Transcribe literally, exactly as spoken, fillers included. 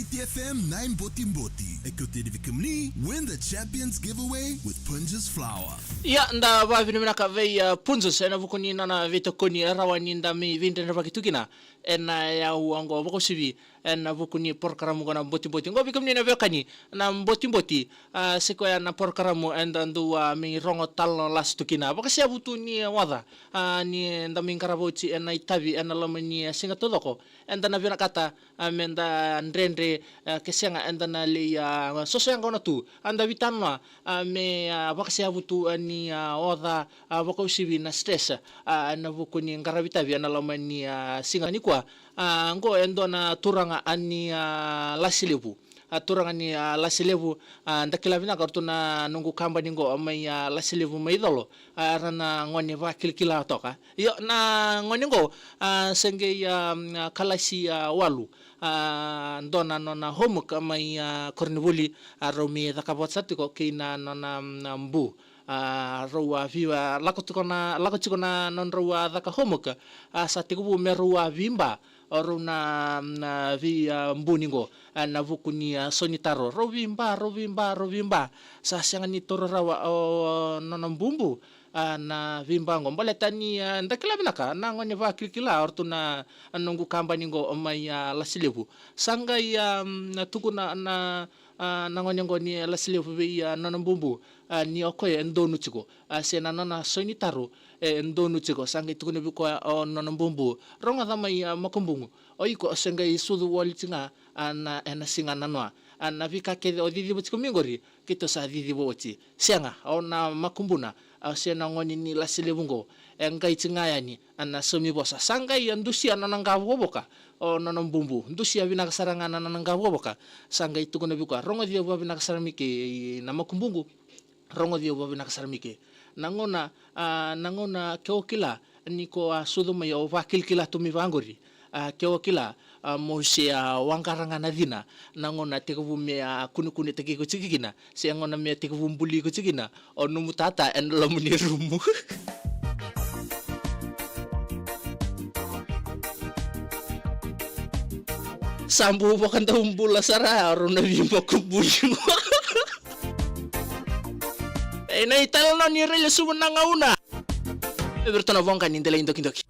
T F M nine Botiboti. E kauti vei kemuni, win the Champions Giveaway with Punjas Flour. Ia, da vakavinavinaka vei, uh, Punjas ena vuku ni nona veitokoni e rawa ni da mai veidredrevaki tu kina ena yakavi oqo, vakauasivi ena vuku ni porokaramu oqo na Botiboti. Oqo vei kemuni na veiwekani, na Botiboti, a, se koya na porokaramu eda dau, a, mai rogo talanoa lasi tu kina. Vakaseavu tu ni oca, a, ni da mai qarava oti ena itavi ena loma ni, a, siga taucoko. Eda na vinakata, a, meda dredre, a, ke sega eda na lai, a, sosoya gauna tu. A, da veitalanoa, a, me, a, vakaseavu tu, a, ni, a, oca, a, vakauasivi na stress, a, ena vuku ni qaravi itavi ena loma ni, a, siga nikua. A, oqo e dua na turaga, a, ni, a, Lasi Levu. A, turaga ni, a, Lasi Levu, a, da kila vinaka o ratou na noqu kabani oqo mai, a, Lasi Levu mai Colo. A, era na gone vakilakila toka. Io, na gone oqo, a, se qai, a, kalasi, a, walu. A, dua na nona homework mai, a, koronivuli, a, rau mai cakava oti sara tiko kei na nona, mm, bu. A, rau a via, a, lako tiko na, lako tiko na nodrau a caka homework. A, sa tekivu me rau a veiba o rau na, na vei, a, bu ni qo, a, na vuku ni, a, sau ni taro. Rau veiba, rau veiba, rau veiba. Sa sega ni taura rawa o nona bubu, a, na veiba qo. Baleta ni, a, da kila vinaka na gone vakilakila o ratou na, a, noqu kabani qo mai, a, Lasi Levu. Sa qai, a, tukuna na, a, na gone qo ni Lasi Levu vei, a, nona bubu, a, ni o koya e donu tiko, a, se na nona sau ni taro e donu tiko. Sa qai tukuna vei koya o nona bubu, rogoca mai, a, Makubuqu, o iko o se qai sucu wale tiko ga, a, na, ena siga nanoa. A, na veika kece o ciciva tiko mai qori, keitou sa ciciva oti. Sega, o na Makubuna, a, se na gone ni Lasi Levu qo, e qai tiko ga yani, a, na saumi vosa. Sa qai a dusia na nona qavokavoka o nona bubu. Dusia vinaka sara ga na nona qavokavoka. Sa qai tukuna vei koya, rogoci au vakavinaka sara mai ke, na Makubuqu. Rogoci au vakavinaka sara mai ke. Na gauna, a, na gauna ke o kila ni ko a sucu mai, o vakilakila tu mai vaqori. A, ke o kila, a, mo se a waqara ga na cina. Na gauna tekivu me a kunekunetaki iko tiko kina, se gauna me tekivu buli iko tiko kina o nomu tata ena loma ni rumu. Sa bau vakadaubula sara o rau na veimakubuli. E na italanoa ni railesuva na gauna. E vei iratou na voqa ni delai dokidoki.